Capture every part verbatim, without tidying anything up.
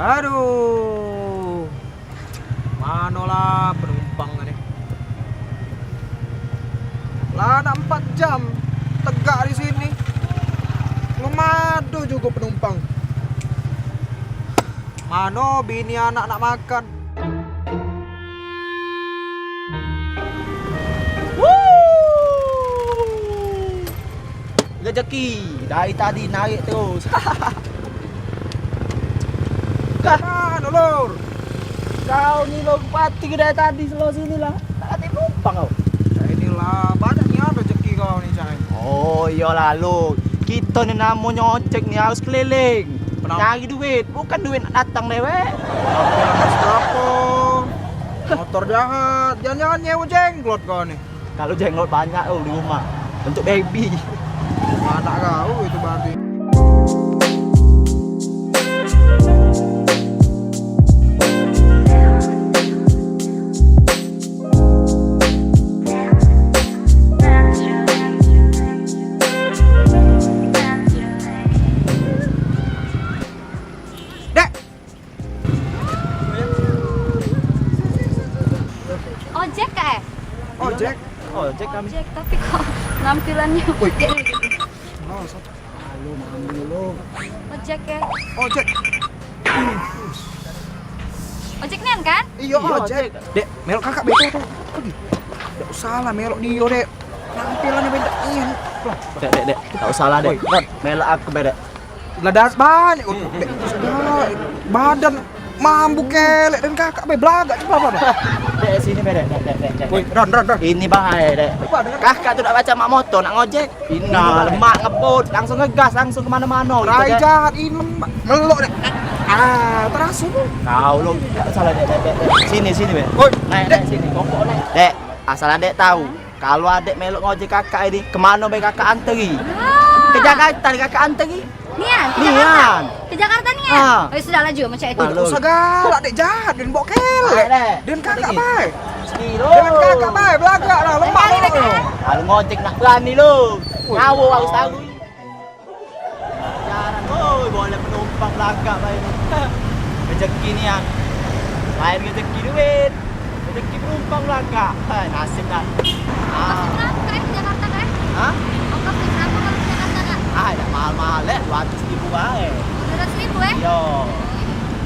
Aduh. Manolah penumpang ni. Lah nak empat jam tegak di sini. Belum ado jugo penumpang. Mano bini anak nak makan. Wuh. Rezeki dari tadi narik terus. Mano, Lur? Kau ni, Lur, pati dari tadi selo sini lah. Tak katek numpang kau. Cak inilah, banyak nian rezeki kau ni, Cak. Oh, iyolah, Lur. Kito ni namonyo ojek ni harus keliling. Kenapa? Nyari duit, bukan duit nak datang dewek. Tapi atas berapa? Motor jahat, jangan-jangan nyewa jenglot kau ni. Kalu jenglot banyak tu di rumah. Bentuk baby. Anak kau itu berarti. Dek, Ojek kak eh? Ojek. Ojek kami. Ojek, tapi kok nampilannya? Woi. Oh, sapa? Halo, malu lo. Ojek ya? Ojek. Ojek nian kan? Iyo, ojek. Dek, melok kakak bete tu. Aduh. Dak usah lah melok dio, Dek. Nampilannya beda nian. Dek, dek, dek. Dak usah lah, Dek. Woi, Ron. Melok aku bete. Lah das banyak kau, Dek. Segala badan mambu kelek dan kakak be belagak coba apa, Bang? Dek, sini be, Dek, Dek, Dek, Dek. Woi, Ron, Ron, Ron. Ini bahaya, Dek. Apa dengan kakak tu dak pacak mak motor, nak ngojek. Ina, lemak ngebut, langsung ngegas, langsung kemana-mana. Rai jahat ini melok, Dek. Ah, terasa tu. Kau lo, dak salah, Dek, Dek, Dek, Dek. Sini, sini be. Woi, naik, Dek. Naik sini, pokok naik. Dek, asal Adek tahu. Kalu adek melok ngojek kakak ini, kemano be kakak anteri? Wah. Ke Jakarta ni kakak anteri. Nian, ke Jakarta. Nian. Ke Jakarta nian. Ah. Oh, ya sudah lah, Ju, macam itu. Lalu. Usah galak, dek jahat, dan bok kelek. Baik, dek. Dan kakak baik. Sekilo. Dengan kakak baik, belagak lah, lemak. Kembali, dek, kan? Kalu ngojek nak berani lo. Woi. Nyawa harus tahu. Jarang, oi, boleh penumpang belagak bae. Rezeki nian. Lain rezeki duit, rezeki penumpang belagak. Hai, nasib dah. Ongkos tu berapa, Kak, eh, ke Jakarta, Kak, eh? Hah? Ongkos tu berapa kalau ke Jakarta, Kak? Ah, dak mahal-mahal, eh, dua ratus ribu bae. Dua ratus ribu, eh? Iyo.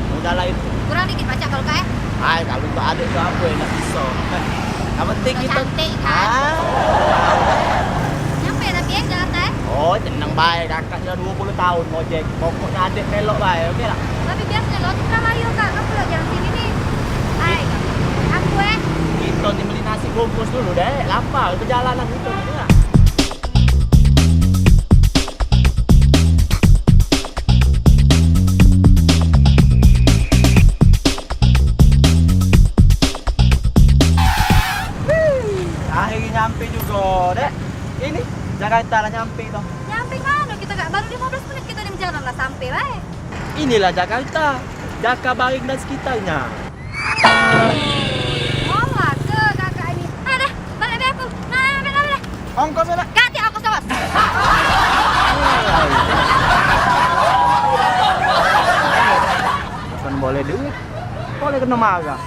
Mudah lah itu. Kurang dikit pacak kalau, Kak, eh? Ai, kalu untuk adek tu apo yang nak biso. Yang penting kito cantik, kan? Ah. Nyampe tapi, eh, Jakarta, eh? Oh, tenang bae, kakak sudah dua puluh tahun ngojek. Pokoknyo adek melok bae, oke lah? Tapi biasonyo lo tukang ayo, Kak. Kamu lo jalan sini nih. Ai, aku, eh. Kito ni beli nasi bungkus dulu, Dek. Lapar, perjalanan kito ni, Kak. Akhirnyo nyampe jugo, Dek. Ini Jakarta lah nyampe toh. Nyampe mano kito, Kak? Baru limo belas menit kito ni bejalan lah sampe bae. Inilah Jakarta, Jakabaring dan sekitarnya. Olah ke kakak ini. Ah, dah, balik be aku. Nah, balik, balik. Ongkos, balik. Ganti ongkos, ongkos. Bukan boleh duit, boleh kena marah.